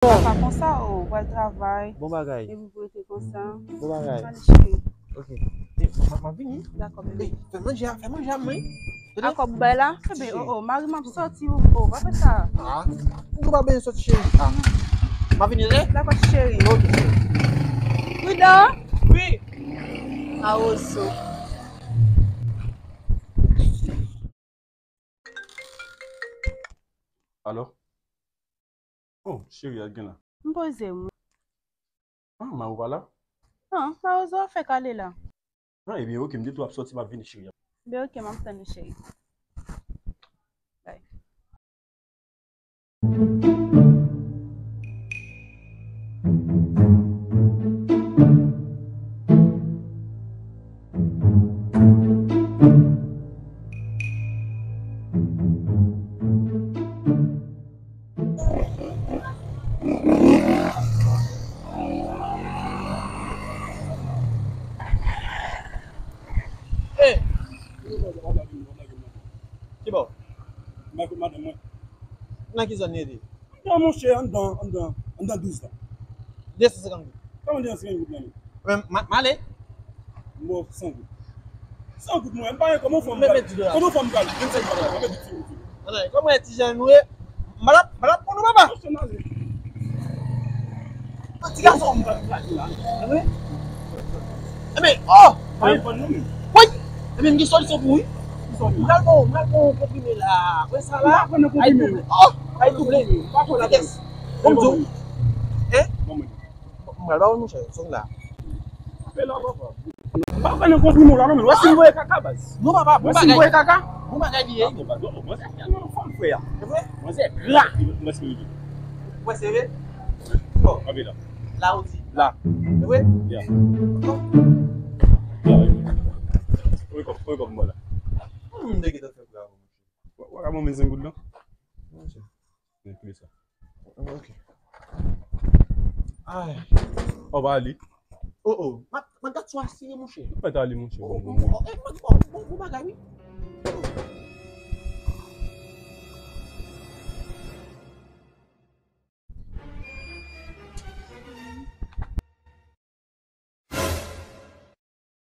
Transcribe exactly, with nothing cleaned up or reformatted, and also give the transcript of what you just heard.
Papa konsa, o, w al travay. Bon bagay. Epi pou rete konsa. Bon bagay. Ale, cheri. Ok. E, m ap, m ap vini. Dakò, bebe. Fè manje a, fè manje a, mwen. Tande? A kòb bay la? Bebe, o, o, mari m ap soti, o, o, pa fè sa. Ah, m tou pa benyen soti, cheri. Ah. M ap vini, tande? Dakò, cheri. Ok, cheri. Pridan. Wi. Awozo. Alo? Oh, cheri, al gen la. M poze m. Ah, Mawo pa la? Non, Mawo zo fèk ale la. Ah, ebyen, ok, m di tou ap soti, m ap vini, cheri. Ebyen, ok, m ap tann ou, cheri. Bye. Hey! Ki bò? M ak madanm mwen. Nan ki zòn li rete? Anndan, monchè, anndan, anndan, anndan douz lan. De san senkant goud. Kòman de san senkant goud lan menm? Men, m a, m ale. M ba w san goud. San goud, mwen, m pa gen kòman fè m pral. Kòman fè m pral? Vennsenk dola, mwen mete ti goud. Ann, kòman ti jan nou ye? M pa t ap, m pa t ap konn ou, papa. Monchè, m ale. Ti gason. Kòman m pral pral la? Ann. Enben, oh! Pa reponn non, men. Woy! Enben, m gen solisyon pou ou, wi. M pral ba w, m pral ba w konprime la. Wè sa la? M pa pran nan konprime. Ay double. Oh! Ay double. M pa pran la. Vitès. Bon, m di w. Hein? Bon, mwen. M pral ba w, monchè, song la. Fè la, papa. M pa pran nan konprime la, non, men. Wè si m voye kaka, baz. Non, papa, bon bagay. Wè si m voye kaka? Bon bagay li ye. Papa, baz, non, mwen se tèlman fanm, frè. Se vre? Mwen se gra. Mwen se gra. Wè, se vre? Bon. Anpe la. La ou di? La. Se vre? Ya. Ankò? Ya, wi. Wake up, wake up, mwen la. Hmm, nèg ki t ap fè bravo, monchè. Wa, wa ka ban mwen senk goud lan? Monchè. Enpli sa. Ok. Ay. Ou pa ale. Oh, oh. Ma, ma gad sou asire, monchè. Ou pa t ale, monchè. Oh, oh, oh, eh, ma, oh, bon, bon bagay, wi.